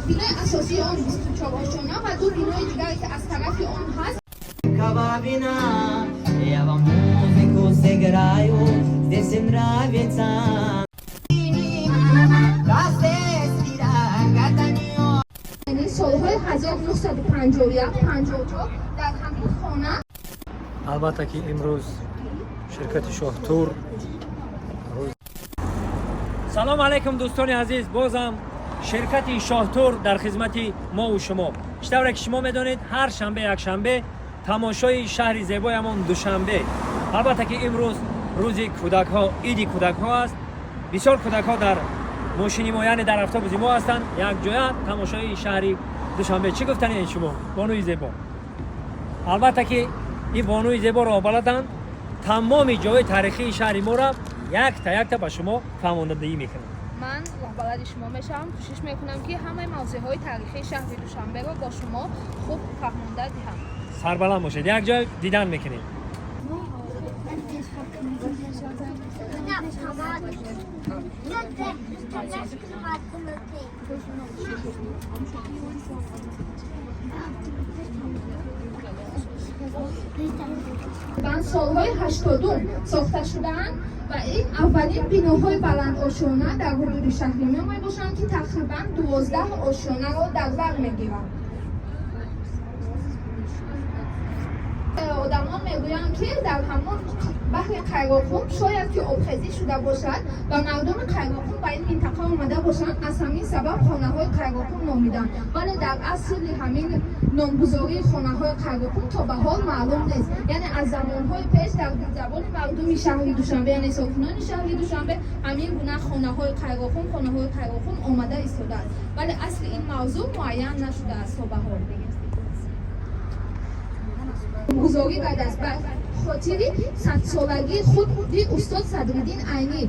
Бинои асосии он 24 ошёна ва ду бинои дигаре, ки аз тарафи он ҳаст. Вина, я вам музыку сыграю, здесь им нравится. Яъне солҳои 1951, 54 дар ҳамин хона. Албатта, ки имрӯз ширкати Шоҳтур. Салом алайкум, дӯстони азиз! Бозам ширкати Шоҳтур дар хизмати мову шумо. Чӣ тавре ки шумо медонед, ҳар шанбе, якшанбе тамошои шаҳри зебоямон Душанбе. Албатта, ки имрӯз рӯзи кӯдакҳо, иди кӯдакҳо аст. Бисёр кӯдакҳо дар мошини мо, яъне дар автобуси мо ҳастанд. Якҷоя тамошои шаҳри Душанбе. Чӣ гуфтани шумо, бонуи зебо? Албатта, ки ин бонуи зебо роҳбаладанд, тамоми ҷойи таърихии шаҳри моро якта якта ба шумо фаҳмондадиҳӣ мекунанд. Ман роҳбалади шумо мешавам. Кӯшиш мекунам, ки ҳамаи мавзеъҳои таърихии шаҳри Душанберо бо шумо хуб фаҳмонда диҳам. Сарбаланд бошед, як ҷой дидан мекунем. Банд солҳои 80-ум сохта шудаанд ва ин аввалин биноҳои баландошёна дар ҳудуди шаҳри мо мебошанд, ки тақрибан 12 ошёнаро дар бар мегиранд. Одамон мегӯянд, ки дар ҳамон баҳри Қайроқум шояд ки обхезӣ шуда бошад ва мардуми Қайроқум ба ин минтақа омада бошанд, аз ҳамин сабаб хонаҳои Қайроқум номиданд. Вале дар асли ҳамин номгузории хонаҳои Қайроқум то ба ҳол маълум нест. Яъне аз замонҳои пеш дар забони мардуми шаҳри Душанбе, яъне сокинони шаҳри Душанбе, ҳамин гуна хонаҳои Қайроқум, хонаҳои Қайроқум омада истодааст, вале асли ин мавзӯъ муайян нашудааст то ба ҳол. Гузорӣ кардааст ба хотири садсолагии худи устод Садриддин Айнӣ.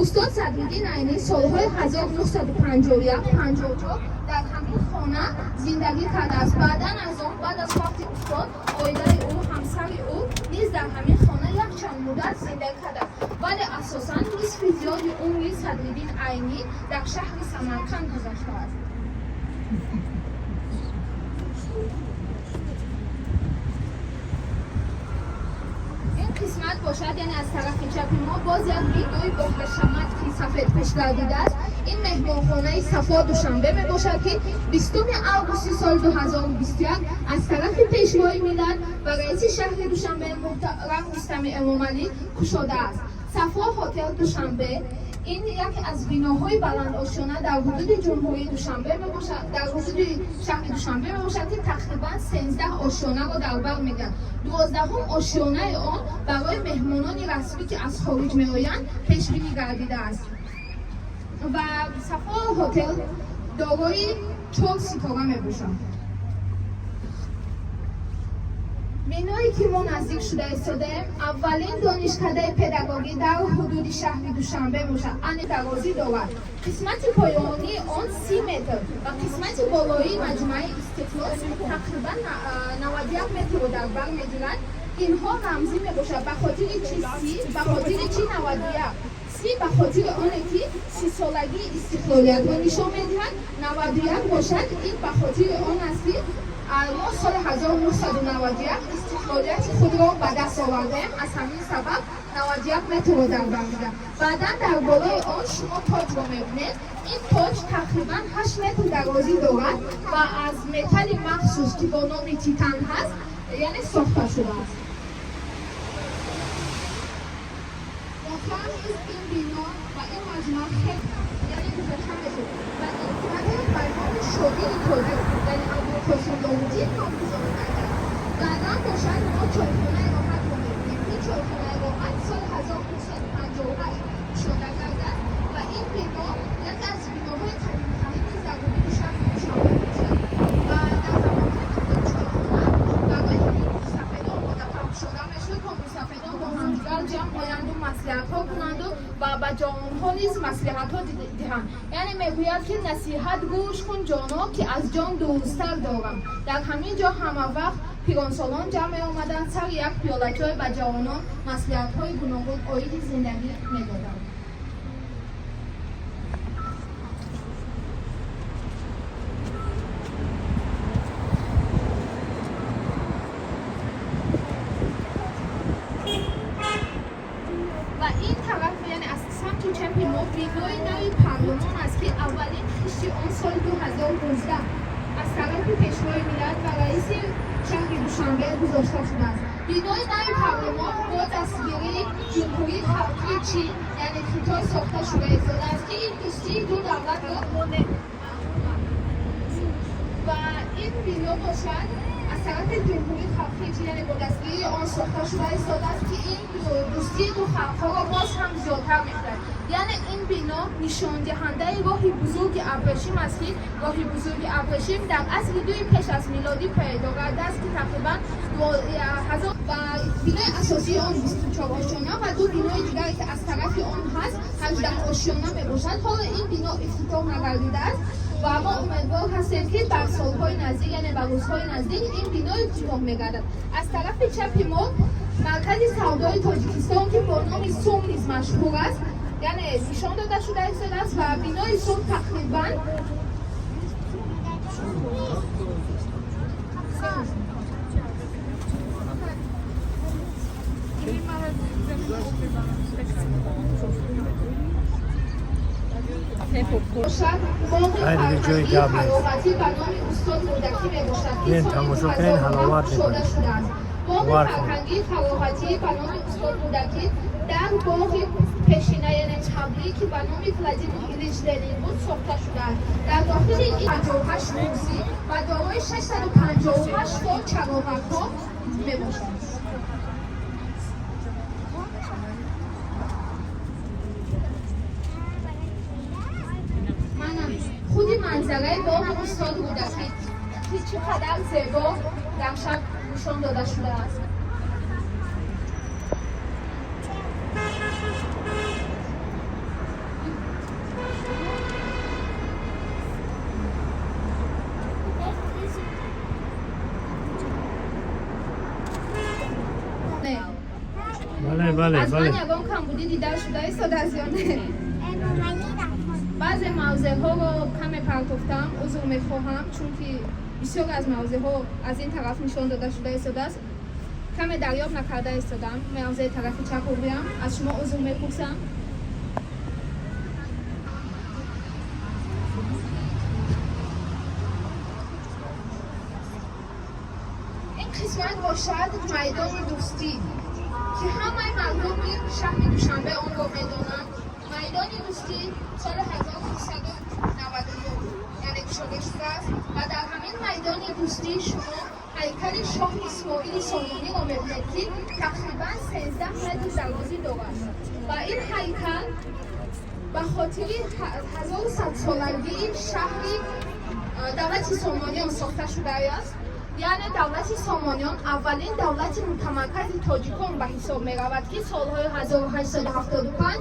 Устод Садриддин Айнӣ солҳои 1951, 54 дар ҳамин хона зиндагӣ кардааст. Баъдан аз он, баъд аз фавти устод, оилаи ӯ, ҳамсари ӯ низ дар ҳамин хона якчанд муддат зиндагӣ кардааст, вале асосан нисфи зиёди умри Садриддин Айнӣ дар шаҳри Самарқанд гузаштааст. Ин қисмат бошад, яъне аз тарафи чапи мо, боз як бинои бо ҳашамат, ки сафедпӯш гардидааст. Ин меҳмонхонаи Сафо Душанбе мебошад, ки 20 августи соли 2021 аз тарафи Пешвои миллат ва раиси шаҳри Душанбе муҳтарам Рустами Эмомалӣ кушодааст. Сафо Хотел Душанбе ин яке аз биноҳои баландошёна дар ҳудуди ҷумҳурии Душанбе мебошад, дар ҳудуди шаҳри Душанбе мебошад, ки тақрибан 13 ошёнаро дар бар мегирад. 12-ум ошёнаи он барои меҳмонони расмӣ, ки аз хориҷ меоянд, пешбинӣ гардидааст. Ва Сафо Хотел дорои чор ситора мебошад. Биное, ки мо наздик шуда истодаем, аввалин донишкадаи педагогӣ дар ҳудуди шаҳри Душанбе мебошад. Ани дарозӣ дорад, қисмати поёнии он 30 метр ва қисмати болоии маҷмӯаи Истиқлол тақрибан 91 метрро дар бар мегирад. Инҳо рамзӣ мебошад. Ба хотири чи 30, ба хотири чи 91? 30 ба хотири оне, ки 30-солагии истиқлолиятро нишон медиҳад, 91 бошад, ин ба хотири он аст, ки мо соли 1991 истиқлолияти худро ба даст овардаем. Аз ҳамин сабаб 91 метрро дар бар мегирад. Баъдан дар болои он шумо тоҷро мебинед. Ин тоҷ тақрибан 8 метр дарозӣ дорад ва аз металли махсус, ки бо номи титан ҳаст, яъне сохта шудааст. Воқеан низ ин бино ва ин маҷмӯа хеле, яъне гузошта мешуд ва ин театр ба номи шоири тоҷик, яъне Абулқосим Лоҳутӣ, номгузорӣ кардааст. Баъдан бошад, мо чойхонаи Роҳатро мебинем. Ин чойхонаи Роҳат соли 1958 кушода гардааст ва ин бино яке аз биноҳои қадимтарини дар ҳудуди шаҳри Душанбе мебошад. Ва дар замонҳои қадим чойхона барои ҳамин мусафедон одатан кушода мешуд, то мусафедон бо ҳамдигар ҷамъ оянду, маслиҳатҳо кунанду ва ба ҷавонҳо низ маслиҳатҳо диҳанд. Яъне мегӯяд, ки насиҳат гӯш кун, ҷоно, ки аз ҷон дӯсттар дорам. Дар ҳамин ҷо ҳама вақт пиронсолон ҷамъ меомаданд, сари як пиёла чой ба ҷавонон маслиҳатҳои гуногун оиди зиндагӣ медоданд. Бинои нави парлумон аст, ки аввалин хишти он соли 2019 аз тарафи Пешвои миллат ва раиси шаҳри Душанбе гузошта шудааст. Бинои нави парлумон бо дастгирии Ҷумҳурии Халқии Чин, яъне Хитой, сохта шуда истодааст, ки ин дӯстии ду давлатро. Ва ин бино бошад, аз тарафи Ҷумҳурии Халқии Чин, яъне бо дастгирии он сохта шуда истодааст, ки ин дӯстии ду халқҳоро боз ҳам зиёдтар мекунад. Яъне ин бино нишондиҳандаи роҳи бузурги абрешим аст, ки роҳи бузурги абрешим дар асри дуи пеш аз милодӣ пайдо гардааст, ки тақрибан ҳазор. Ва бинои асосии он 24 ошёна ва ду бинои дигаре, ки аз тарафи он ҳаст, 18 ошёна мебошад. Ҳоло ин бино ифтитоҳ нагардидааст ва мо умедвор ҳастем, ки бар солҳои наздик, яъне ба рӯзҳои наздик, ин бино ифтитоҳ мегардад. Аз тарафи чапи мо маркази савдои Тоҷикистон, ки бо номи СУМ низ машҳур аст, яъне нишон дода шуда истодааст. Ва бинои СУМ тақрибан бошад, боғи Хайр, ҷои фарҳангии гап нест. фароғатӣ ба номи устод Рӯдакӣ мебошад, ки Биён соли тамошо кунед, 2009 ҳаловат кушода мекунед. шудааст. Боғи Бовар кунед. фарҳангии фароғатӣ ба номи устод Рӯдакӣ дар боғи пешина, яъне қаблӣ, ки ба номи Владимир Илич Ленин буд, сохта шудааст. Дар дохили ин 58 курсӣ ва дорои 658 то чароғакҳо мебошад. Манам худи манзараи боғи устод Рӯдакӣ, ки чӣ қадар зебо дар шаб нишон дода шудааст. Не. Бале, бале. Аз ман Бале. ягон камбудӣ дида шуда истодааст ё не? Баъзе мавзеъҳоро каме партофтам, узр мехоҳам, чунки бисёр аз мавзеъҳо аз ин тараф нишон дода шуда истодааст, каме дарёб накарда истодам. Мавзеи тарафи чапро гӯям, аз шумо узр мепурсам. Ин қисмат бошад майдони Дӯстӣ, ки ҳамаи мардуми шаҳри Душанбе онро медонанд. Майдони Дӯстӣ соли 1999, яъне, кушода шудааст ва дар ҳамин майдони Дӯстӣ шумо ҳайкали шоҳ Исмоили Сомониро мебинед, ки тақрибан 13 метр дарозӣ дорад. Ва ин ҳайкал ба хотири 1100-солагии шаҳри давлати Сомониён сохта шудааст. Яъне давлати Сомониён аввалин давлати мутамаркази тоҷикон ба ҳисоб меравад, ки солҳои 1875,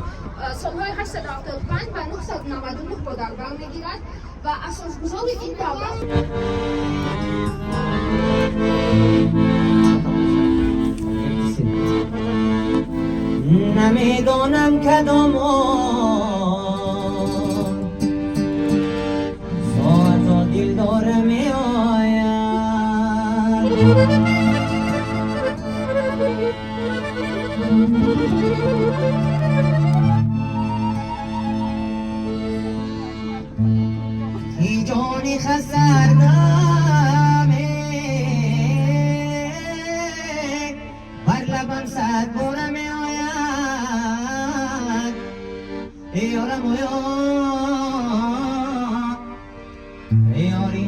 солҳои 875 ва 999-ро дар бар мегирад ва асосгузори ин давлат Намедонам, кадом он соато дилдора меояд. Ки ҷони хасардаме бар лабам сад бора меояд. Ёрам, ёри.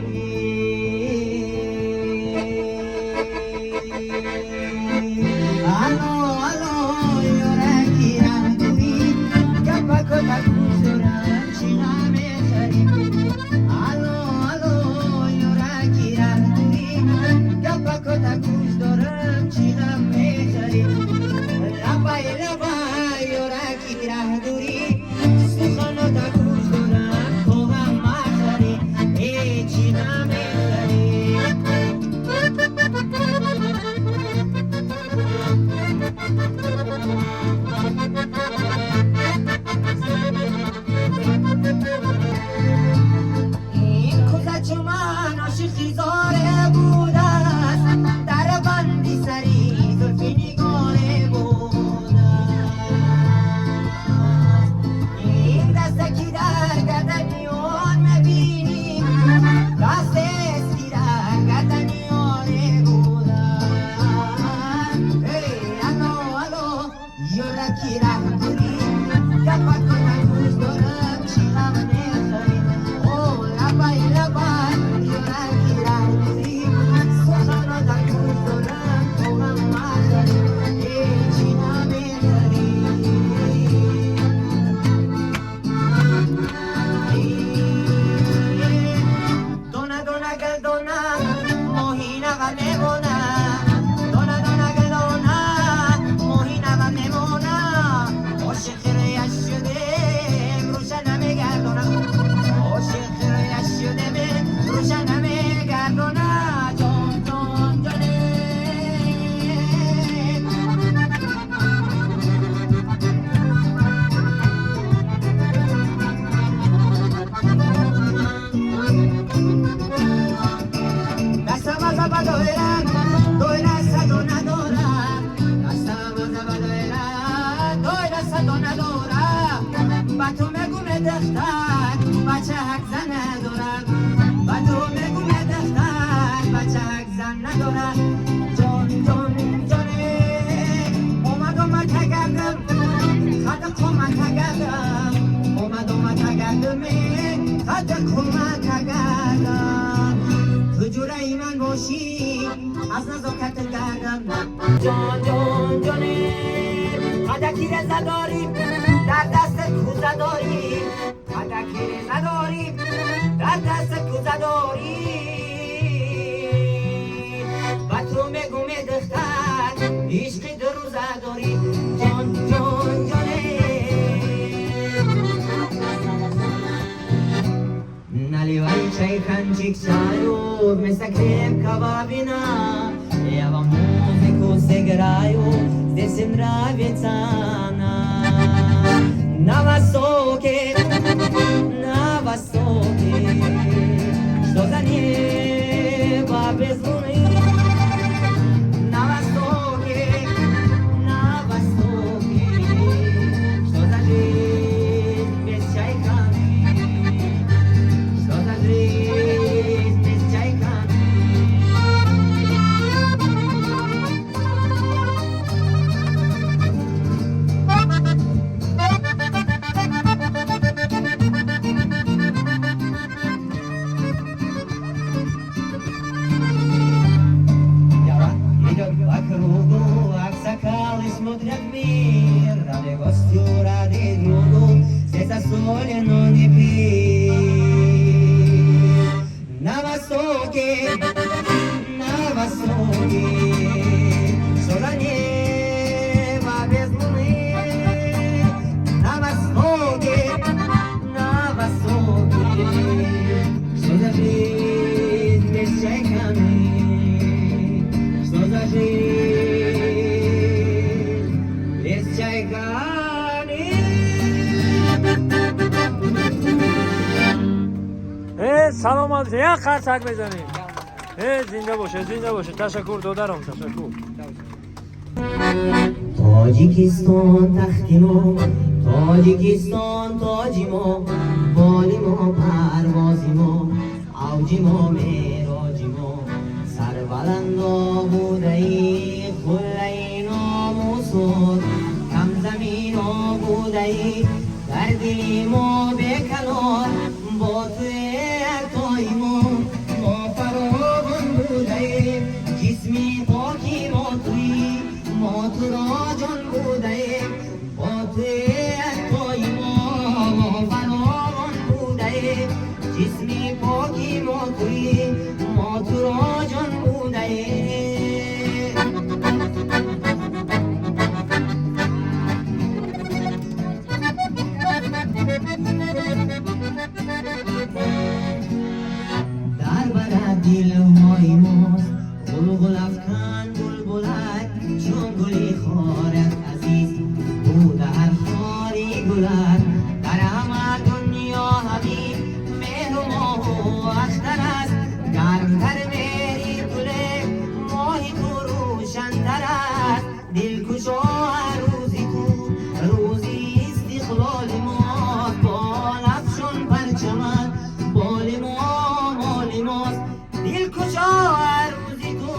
Алло, алло, ёраки раҳдурӣ, гапакота гӯш дорам, чӣ намехарӣ? Алло, алло, ёраки раҳдурӣ, гапакота гӯш дорам, чӣ намехарӣ? Лабай, лабай, ёраки раҳдурӣ, суханота гӯш дорам, то ғам махарӣ. Э, чӣ намехарӣ? Ин кӯза чу ман ошиқи зоре будааст, дар банди сари зулфи нигоре будааст. Ин даст من باشی از نزاکت گردم. جان جان جانه قدکی رزا داری در دست کوزه داری، قدکی رزا داری در دست کوزه داری. با تو میگم دختر عشق دو روزه داری. جان جان جانه Наливай чайханчик чаю вместо крепкого вина. Я вам музыку сыграю, здесь им нравится она. На востоке, что за небо без луны? На востоке, что за жизнь без чайханы? Что за жизнь без чайханы? Идет по кругу, аксакалы смотрят мир, рады гостю, рады другу, здесь засолено но не пир. На востоке, что за небо без луны? На востоке, что за жизнь без чайханы? Что за жизнь без чайханы? Э, салом алейкум. Як қарсак мезанем. Э, зинда боше, зинда боше. Ташаккур, додарам, ташаккур. Тоҷикистон тахти мо, Тоҷикистон тоҷи мо, боли мо, парвози мо, авҷи мо, мероҷи мо. Сарбаландо будаи қуллаи номусот, камзамино будаи дар дили мо беканор. Бо туе артои мо, мо фаровон будаем, ҷисми поки мо туӣ, мо туро ҷон будаем. Бо туе артои мо, мо фаровон будаем, ҷисми поки мо туӣ, мо туро ҷон будаем. Дар бара дилҳои мост ғулғул афкан булбулак, чун гули хорат азиз буда ҳар хори гулак. Дар ҳама дунё ҳабиб меҳру моҳу ахтар аст, гармтар меҳри гуле моҳи ту рӯшантар аст. Дилкушо рӯзи ту рӯзи истиқлоли мост, бол афшон парчамат боли мо моли мост. Дилкушо рӯзи ту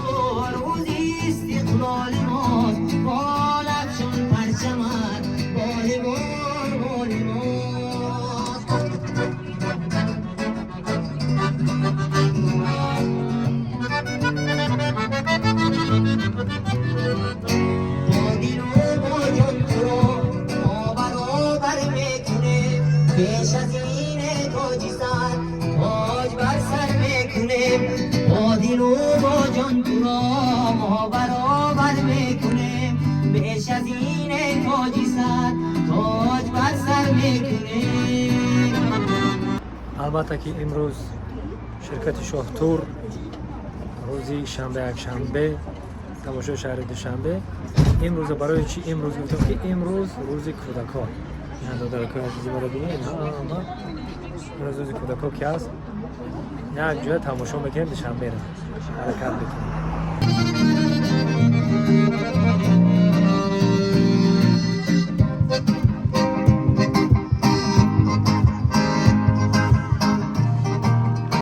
рӯзи истиқлоли мост, бол афшон парчамат боли мо моли мост. Бо дилу бо ҷон туро мо баробар мекунем, пеш аз ине тоҷи сар тоҷ бар сар мекунем. Бо дилу бо ҷон туро мо баробар мекунем, пеш аз ине тоҷи сар тоҷ бар сар мекунем. Албатта ки имрӯз ширкати Шоҳтур рӯзи шанбе, якшанбе, тамошои шаҳри Душанбе. Имрӯза барои чӣ имрӯз гуфтам ки имрӯз рӯзи кӯдакон. Ина додаракои азизи маро бинед, ҳама имрӯз рӯзи кӯдакон ки аст, як ҷоя тамошо мекунем, Душанберо ҳаракат мекунем.